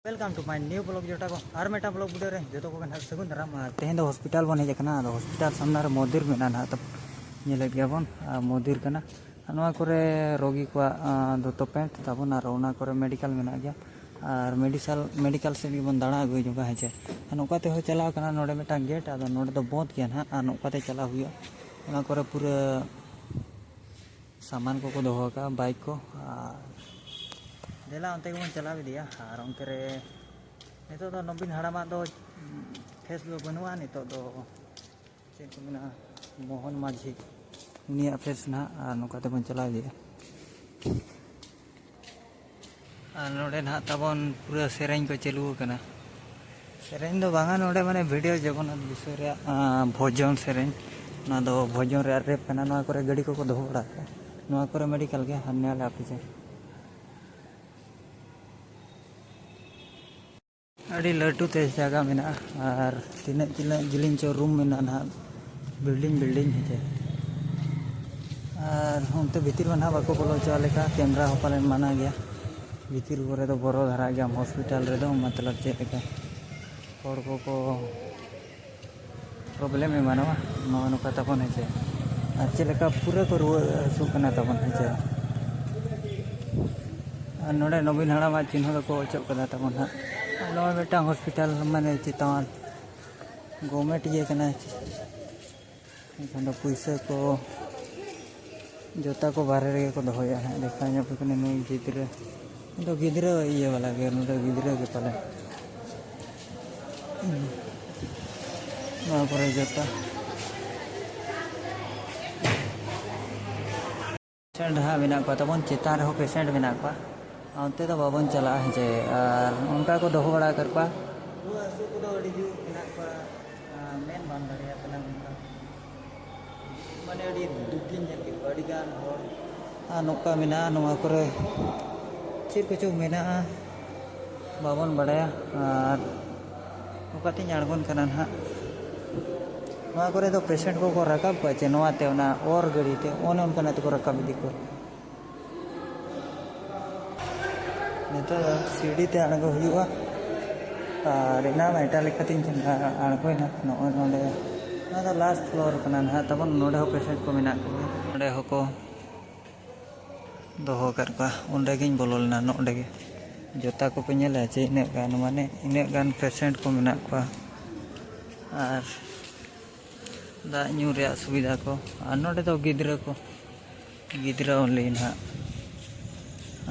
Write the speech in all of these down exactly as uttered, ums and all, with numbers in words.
Welcome to my new vlog ᱡᱚᱴᱟ ᱠᱚ, ᱟᱨ ᱢᱤᱫᱴᱟᱝ vlog video ᱨᱮ ᱡᱚᱛᱚ ᱠᱚᱜᱮ ᱱᱟᱦᱟᱜ ᱥᱟᱹᱜᱩᱱ ᱫᱟᱨᱟᱢ᱾ ᱟᱨ ᱛᱮᱦᱮᱧ ᱫᱚ ᱦᱚᱥᱯᱤᱴᱟᱞ ᱵᱚᱱ ᱦᱮᱡ ᱟᱠᱟᱱᱟ᱾ ᱟᱫᱚ ᱦᱚᱥᱯᱤᱴᱟᱞ ᱥᱟᱢᱱᱟ ᱨᱮ ᱢᱚᱫᱤᱨ ᱢᱮᱱᱟᱜᱼᱟ ᱱᱟᱦᱟᱜ, ᱛᱚ ᱧᱮᱞᱮᱫ ᱜᱮᱭᱟ ᱵᱚᱱ, ᱟᱨ ᱢᱚᱫᱤᱨ ᱠᱟᱱᱟ᱾ ᱟᱨ ᱱᱚᱣᱟ ᱠᱚᱨᱮ ᱨᱳᱜᱤ ᱠᱚᱣᱟᱜ, ᱟᱸ, ᱫᱚᱛᱚ ᱯᱮᱱᱴ ᱛᱟᱵᱚᱱ, ᱟᱨ ᱚᱱᱟ ᱠᱚᱨᱮ ᱢᱮᱰᱤᱠᱟᱞ ᱢᱮᱱᱟᱜ ᱜᱮᱭᱟ᱾ ᱟᱨ ᱢᱮᱰᱤᱠᱟᱞ, ᱢᱮᱰᱤᱠᱟᱞ ᱥᱮᱫ ᱜᱮᱵᱚᱱ ᱫᱟᱬᱟ ᱟᱹᱜᱩ ᱧᱚᱜᱟ, ᱦᱮᱸ ᱪᱮ᱾ ᱟᱨ ᱱᱚᱝᱠᱟ ᱛᱮᱦᱚᱸ ᱪᱟᱞᱟᱣ ᱠᱟᱱᱟ ᱱᱚᱰᱮ ᱢᱤᱫᱴᱟᱝ ᱜᱮᱴ, ᱟᱫᱚ ᱱᱚᱰᱮ ᱫᱚ ᱵᱚᱸᱫᱽ ᱜᱮᱭᱟ ᱱᱟᱦᱟᱜ, ᱟᱨ ᱱᱚᱝᱠᱟ ᱛᱮ ᱪᱟᱞᱟᱣ ᱦᱩᱭᱩᱜᱼᱟ᱾ ᱚᱱᱟ ᱠᱚᱨᱮ ᱯᱩᱨᱟᱹ ᱥᱟᱢᱟᱱ ᱠᱚᱠᱚ ᱫᱚᱦᱚ ᱟᱠᱟᱫᱼᱟ, ᱵᱟᱭᱤᱠ ᱠᱚ᱾ ᱟᱨ ᱫᱮᱞᱟ ᱚᱱᱛᱮ ᱜᱮᱵᱚᱱ ᱪᱟᱞᱟᱣ ᱤᱫᱤᱜᱼᱟ᱾ ᱟᱨ ᱚᱱᱛᱮ ᱨᱮ ᱱᱤᱛᱚᱜ ᱫᱚ ᱱᱚᱵᱤᱱ ᱦᱟᱲᱟᱢᱟᱜ ᱫᱚ ᱯᱷᱮᱥ ᱫᱚ ᱵᱟᱹᱱᱩᱜᱼᱟ᱾ ᱱᱤᱛᱚᱜ ᱫᱚ ᱪᱮᱫ ᱠᱚ ᱢᱮᱱᱟ, ᱢᱳᱦᱚᱱ ᱢᱟᱹᱡᱷᱤ, ᱩᱱᱤᱭᱟᱜ ᱯᱷᱮᱥ ᱱᱟᱦᱟᱜ᱾ ᱟᱨ ᱱᱚᱝᱠᱟ ᱛᱮᱵᱚᱱ ᱪᱟᱞᱟᱣ ᱤᱫᱤᱜᱼᱟ᱾ ᱟᱨ ᱱᱚᱰᱮ ᱱᱟᱦᱟᱜ ᱛᱟᱵᱚᱱ ᱯᱩᱨᱟᱹ ᱥᱮᱨᱮᱧ ᱠᱚ ᱪᱟᱹᱞᱩ ᱟᱠᱟᱱᱟ᱾ ᱥᱮᱨᱮᱧ ᱫᱚ ᱵᱟᱝᱟ, ᱱᱚᱰᱮ ᱢᱟᱱᱮ ᱵᱷᱤᱰᱤᱭᱳ ᱡᱚᱜᱚᱱᱱᱟᱛᱷ ᱵᱤᱥᱚᱭ ᱨᱮᱭᱟᱜ, ᱟᱸ, ᱵᱷᱚᱡᱚᱱ ᱥᱮᱨᱮᱧ᱾ ᱚᱱᱟ ᱫᱚ ᱵᱷᱚᱡᱚᱱ ᱨᱮᱭᱟᱜ ᱨᱮᱯ ᱠᱟᱱᱟ᱾ ᱱᱚᱣᱟ ᱠᱚᱨᱮ ᱜᱟᱹᱰᱤ ᱠᱚᱠᱚ ᱫᱚᱦᱚ ᱵᱟᱲᱟ ᱠᱟᱜᱼᱟ᱾ ᱱᱚᱣᱟ ᱠᱚᱨᱮ ᱢᱮᱰᱤᱠᱟᱞ ᱜᱮ, ᱦᱟᱱᱮ ᱟᱞᱮ ᱟᱯᱮ ᱥᱮᱫ᱾ ᱟᱹᱰᱤ ᱞᱟᱹᱴᱩ ᱛᱮ ᱡᱟᱭᱜᱟ ᱢᱮᱱᱟᱜᱼᱟ᱾ ᱟᱨ ᱛᱤᱱᱟᱹᱜ, ᱛᱤᱱᱟᱹᱜ ᱡᱤᱞᱤᱧ ᱪᱚ ᱨᱩᱢ ᱢᱮᱱᱟᱜᱼᱟ ᱱᱟᱦᱟᱜ, ᱵᱤᱞᱰᱤᱝ, ᱵᱤᱞᱰᱤᱝ ᱦᱮᱸᱪᱮ᱾ ᱟᱨ ᱚᱱᱛᱮ ᱵᱷᱤᱛᱤᱨ ᱢᱟ ᱱᱟᱦᱟᱜ ᱵᱟᱠᱚ ᱵᱚᱞᱚ ᱦᱚᱪᱚ ᱟᱞᱮ ᱠᱟᱱᱟ, ᱠᱮᱢᱨᱟ ᱦᱚᱸ ᱯᱟᱞᱮᱱ ᱢᱟᱱᱟ ᱜᱮᱭᱟ᱾ ᱵᱷᱤᱛᱤᱨ ᱠᱚᱨᱮ ᱫᱚ ᱵᱚᱨᱚ ᱫᱷᱟᱨᱟ ᱜᱮᱭᱟᱢ ᱦᱚᱥᱯᱤᱴᱟᱞ ᱨᱮᱫᱚ, ᱢᱚᱛᱞᱚᱵ ᱪᱮᱫ ᱞᱮᱠᱟ ᱦᱚᱲ ᱠᱚᱠᱚ ᱯᱨᱚᱵᱞᱮᱢ ᱮᱢᱟᱱᱚᱜᱼᱟ, ᱱᱚᱜᱼᱚ ᱱᱚᱝᱠᱟ ᱛᱟᱵᱚᱱ ᱦᱮᱸᱪᱮ᱾ ᱟᱨ ᱪᱮᱫ ᱞᱮᱠᱟ ᱯᱩᱨᱟᱹ ᱠᱚ ᱨᱩᱣᱟᱹ ᱦᱟᱹᱥᱩᱜ ᱠᱟᱱᱟ ᱛᱟᱵᱚᱱ ᱦᱮᱸᱪᱮ᱾ ᱟᱨ ᱱᱚᱰᱮ ᱱᱚᱵᱤᱱ ᱦᱟᱲᱟᱢᱟᱜ ᱪᱤᱱᱦᱟᱹ ᱫᱚᱠᱚ ᱚᱪᱚᱜ ᱠᱟᱫᱟ ᱛᱟᱵᱚᱱ ᱦᱟᱸᱜ᱾ ᱟᱨ ᱱᱚᱜᱼᱚᱭ ᱢᱤᱫᱴᱟᱝ ᱦᱚᱥᱯᱤᱴᱟᱞ ᱢᱟᱱᱮ ᱪᱮᱛᱟᱱ ᱜᱚᱵᱷᱢᱮᱱᱴ ᱤᱭᱟᱹ ᱠᱟᱱᱟ᱾ ᱮᱱᱠᱷᱟᱱ ᱫᱚ ᱯᱩᱭᱥᱟᱹ ᱠᱚ ᱡᱚᱛᱟ ᱠᱚ ᱵᱟᱦᱨᱮ ᱨᱮᱜᱮ ᱠᱚ ᱫᱚᱦᱚᱭᱟ ᱦᱟᱸᱜ᱾ ᱫᱮᱠᱷᱟᱣ ᱧᱚᱜ ᱠᱟᱱᱟ ᱱᱩᱭ ᱜᱤᱫᱽᱨᱟᱹ, ᱩᱱᱤ ᱫᱚ ᱜᱤᱫᱽᱨᱟᱹ ᱤᱭᱟᱹ ᱵᱟᱞᱟ ᱜᱮ, ᱩᱱᱤ ᱫᱚ ᱜᱤᱫᱽᱨᱟᱹ ᱜᱮ ᱯᱟᱞᱮ᱾ ᱱᱚᱣᱟ ᱠᱚᱨᱮ ᱡᱚᱛᱚ ᱯᱮᱥᱮᱱᱴ ᱦᱟᱸᱜ ᱢᱮᱱᱟᱜ ᱠᱚᱣᱟ ᱛᱟᱵᱚᱱ, ᱪᱮᱛᱟᱱ ᱨᱮᱦᱚᱸ ᱯᱮᱥᱮᱱᱴ ᱢᱮᱱᱟᱜ ᱠᱚᱣᱟ᱾ ᱚᱱᱛᱮ ᱫᱚ ᱵᱟᱵᱚᱱ ᱪᱟᱞᱟᱜᱼᱟ ᱦᱮᱸ ᱪᱮ᱾ ᱟᱨ ᱚᱱᱠᱟ ᱠᱚ ᱫᱚᱦᱚ ᱵᱟᱲᱟ ᱟᱠᱟᱫ ᱠᱚᱣᱟ᱾ ᱨᱩᱣᱟᱹ ᱦᱟᱹᱥᱩ ᱠᱚᱫᱚ ᱟᱹᱰᱤ ᱡᱳᱨ ᱢᱮᱱᱟᱜ ᱠᱚᱣᱟ, ᱟᱨ ᱢᱮᱱ ᱵᱟᱝ ᱫᱟᱲᱮᱭᱟᱜ ᱠᱟᱱᱟ ᱱᱚᱝᱠᱟ᱾ ᱢᱟᱱᱮ ᱟᱹᱰᱤ ᱫᱩᱠ ᱞᱤᱧ ᱧᱮᱞ ᱠᱮᱫ ᱠᱚᱣᱟ, ᱟᱹᱰᱤ ᱜᱟᱱ ᱦᱚᱲ᱾ ᱟᱨ ᱱᱚᱝᱠᱟ ᱢᱮᱱᱟᱜᱼᱟ, ᱱᱚᱣᱟ ᱠᱚᱨᱮ ᱪᱮᱫ ᱠᱚᱪᱚ ᱢᱮᱱᱟᱜᱼᱟ, ᱵᱟᱵᱚᱱ ᱵᱟᱲᱟᱭᱟ᱾ ᱟᱨ ᱱᱚᱝᱠᱟᱛᱤᱧ ᱟᱬᱜᱚᱱ ᱠᱟᱱᱟ ᱱᱟᱦᱟᱜ᱾ ᱱᱚᱣᱟ ᱠᱚᱨᱮ ᱫᱚ ᱯᱮᱥᱮᱱᱴ ᱠᱚᱠᱚ ᱨᱟᱠᱟᱵ ᱠᱚᱣᱟ ᱪᱮ ᱱᱚᱣᱟᱛᱮ, ᱚᱱᱟ ᱚᱨ ᱜᱟᱹᱰᱤ ᱛᱮ, ᱚᱱᱮ ᱚᱱᱠᱟᱱᱟᱜ ᱛᱮᱠᱚ ᱨᱟᱠᱟᱵ ᱤᱫᱤ ᱠᱚᱣᱟ᱾ ᱱᱤᱛᱚᱜ ᱫᱚ ᱥᱤᱲᱤ ᱛᱮ ᱟᱬᱜᱚ ᱦᱩᱭᱩᱜᱼᱟ᱾ ᱟᱨ ᱮᱱᱟᱝ ᱢᱟ ᱮᱴᱟᱜ ᱞᱮᱠᱟᱛᱤᱧ ᱟᱬᱜᱚᱭᱮᱱᱟ᱾ ᱱᱚᱜᱼᱚᱭ ᱱᱚᱰᱮ, ᱱᱚᱣᱟ ᱫᱚ ᱞᱟᱥᱴ ᱯᱷᱞᱳᱨ ᱠᱟᱱᱟ ᱱᱟᱦᱟᱜ ᱛᱟᱵᱚᱱ᱾ ᱱᱚᱰᱮ ᱦᱚᱸ ᱯᱮᱥᱮᱱᱴ ᱠᱚ ᱢᱮᱱᱟᱜ ᱠᱚᱣᱟ᱾ ᱱᱚᱰᱮ ᱦᱚᱸᱠᱚ ᱫᱚᱦᱚ ᱟᱠᱟᱫ ᱠᱚᱣᱟ᱾ ᱚᱸᱰᱮ ᱜᱤᱧ ᱵᱚᱞᱚ ᱞᱮᱱᱟ, ᱱᱚᱰᱮ ᱜᱮ᱾ ᱡᱚᱛᱟ ᱠᱚᱯᱮ ᱧᱮᱞᱟ ᱪᱮ ᱤᱱᱟᱹᱜ ᱜᱟᱱ, ᱢᱟᱱᱮ ᱤᱱᱟᱹᱜ ᱜᱟᱱ ᱯᱮᱥᱮᱱᱴ ᱠᱚ ᱢᱮᱱᱟᱜ ᱠᱚᱣᱟ᱾ ᱟᱨ ᱫᱟᱜ ᱧᱩ ᱨᱮᱭᱟᱜ ᱥᱩᱵᱤᱫᱷᱟ ᱠᱚ᱾ ᱟᱨ ᱱᱚᱰᱮ ᱫᱚ ᱜᱤᱫᱽᱨᱟᱹ ᱠᱚ, ᱜᱤᱫᱽᱨᱟᱹ ᱚᱱᱞᱤ ᱱᱟᱦᱟᱜ᱾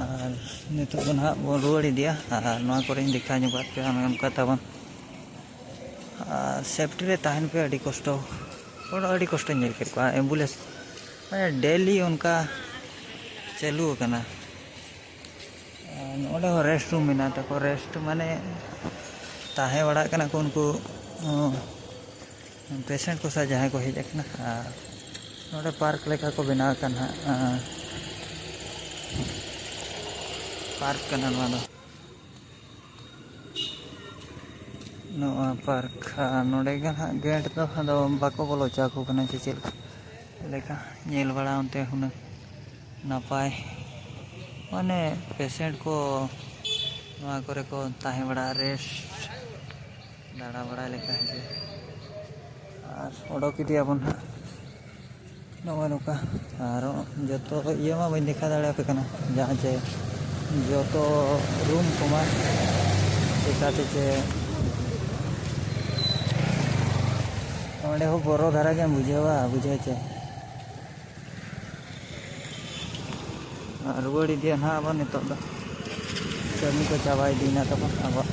ᱟᱨ ᱱᱤᱛᱚᱜ ᱫᱚ ᱱᱟᱦᱟᱜ ᱵᱚᱱ ᱨᱩᱣᱟᱹᱲ ᱤᱫᱤᱭᱟ᱾ ᱟᱨ ᱱᱚᱣᱟ ᱠᱚᱨᱮᱧ ᱫᱮᱠᱷᱟᱣ ᱧᱚᱜᱟᱫ ᱯᱮᱭᱟ, ᱚᱱᱮ ᱚᱱᱠᱟ ᱛᱟᱵᱚᱱ᱾ ᱟᱨ ᱥᱮᱯᱴᱤ ᱨᱮ ᱛᱟᱦᱮᱱ ᱯᱮ᱾ ᱟᱹᱰᱤ ᱠᱚᱥᱴᱚ, ᱦᱚᱲ ᱟᱹᱰᱤ ᱠᱚᱥᱴᱚᱧ ᱧᱮᱞ ᱠᱮᱫ ᱠᱚᱣᱟ᱾ ᱮᱢᱵᱩᱞᱮᱱᱥ, ᱢᱟᱱᱮ ᱰᱮᱞᱤ ᱚᱱᱠᱟ ᱪᱟᱹᱞᱩ ᱟᱠᱟᱱᱟ᱾ ᱟᱨ ᱱᱚᱰᱮ ᱦᱚᱸ ᱨᱮᱥᱴ ᱨᱩᱢ ᱢᱮᱱᱟᱜ ᱛᱟᱠᱚᱣᱟ᱾ ᱨᱮᱥᱴ ᱢᱟᱱᱮ ᱛᱟᱦᱮᱸ ᱵᱟᱲᱟᱜ ᱠᱟᱱᱟ ᱠᱚ ᱩᱱᱠᱩ, ᱦᱚᱸ, ᱯᱮᱥᱮᱱᱴ ᱠᱚ ᱥᱟᱶ ᱡᱟᱦᱟᱸᱭ ᱠᱚ ᱦᱮᱡ ᱟᱠᱟᱱᱟ᱾ ᱟᱨ ᱱᱚᱰᱮ ᱯᱟᱨᱠ ᱞᱮᱠᱟ ᱠᱚ ᱵᱮᱱᱟᱣ ᱟᱠᱟᱫ ᱱᱟᱦᱟᱜ᱾ ᱟᱨ ᱯᱟᱨᱠ ᱠᱟᱱᱟ ᱱᱚᱣᱟ ᱫᱚ᱾ ᱱᱚᱣᱟ ᱯᱟᱨᱠ, ᱟᱨ ᱱᱚᱰᱮ ᱜᱮ ᱱᱟᱦᱟᱜ ᱜᱮᱴ ᱫᱚ, ᱟᱫᱚ ᱵᱟᱠᱚ ᱵᱚᱞᱚ ᱦᱚᱪᱚ ᱟᱠᱚ ᱠᱟᱱᱟ ᱪᱮ ᱪᱮᱫ ᱞᱮᱠᱟ᱾ ᱧᱮᱞ ᱵᱟᱲᱟ ᱚᱱᱛᱮ ᱦᱩᱱᱟᱹᱝ ᱱᱟᱯᱟᱭ, ᱢᱟᱱᱮ ᱯᱮᱥᱮᱱᱴ ᱠᱚ ᱱᱚᱣᱟ ᱠᱚᱨᱮ ᱠᱚ ᱛᱟᱦᱮᱸ ᱵᱟᱲᱟᱜᱼᱟ, ᱨᱮᱥᱴ, ᱫᱟᱬᱟ ᱵᱟᱲᱟᱭ ᱞᱮᱠᱟ ᱦᱮᱸᱥᱮ᱾ ᱟᱨ ᱚᱰᱚᱠ ᱤᱫᱤᱭᱟᱵᱚᱱ ᱦᱟᱸᱜ ᱱᱚᱜᱼᱚᱭ ᱱᱚᱝᱠᱟ᱾ ᱟᱨ ᱡᱚᱛᱚ ᱤᱭᱟᱹ ᱢᱟ ᱵᱟᱹᱧ ᱫᱮᱠᱷᱟᱣ ᱫᱟᱲᱮᱭᱟᱯᱮ ᱠᱟᱱᱟ, ᱡᱟᱦᱟᱸ ᱪᱮ ᱡᱚᱛᱚ ᱨᱩᱢ ᱠᱚᱢᱟ ᱪᱮᱠᱟᱛᱮ ᱪᱮ ᱚᱸᱰᱮ ᱦᱚᱸ ᱵᱚᱨᱚ ᱫᱷᱟᱨᱟ ᱜᱮᱢ ᱵᱩᱡᱷᱟᱹᱣᱟ, ᱵᱩᱡᱷᱟᱹᱣ ᱪᱮ᱾ ᱟᱨ ᱨᱩᱣᱟᱹᱲ ᱤᱫᱤᱭᱟ ᱱᱟᱦᱟᱜ ᱟᱵᱚ ᱱᱤᱛᱚᱜ ᱫᱚ᱾ ᱠᱟᱹᱢᱤ ᱠᱚ ᱪᱟᱵᱟ ᱤᱫᱤᱭᱮᱱᱟ ᱛᱟᱵᱚᱱ ᱟᱵᱚᱣᱟᱜ᱾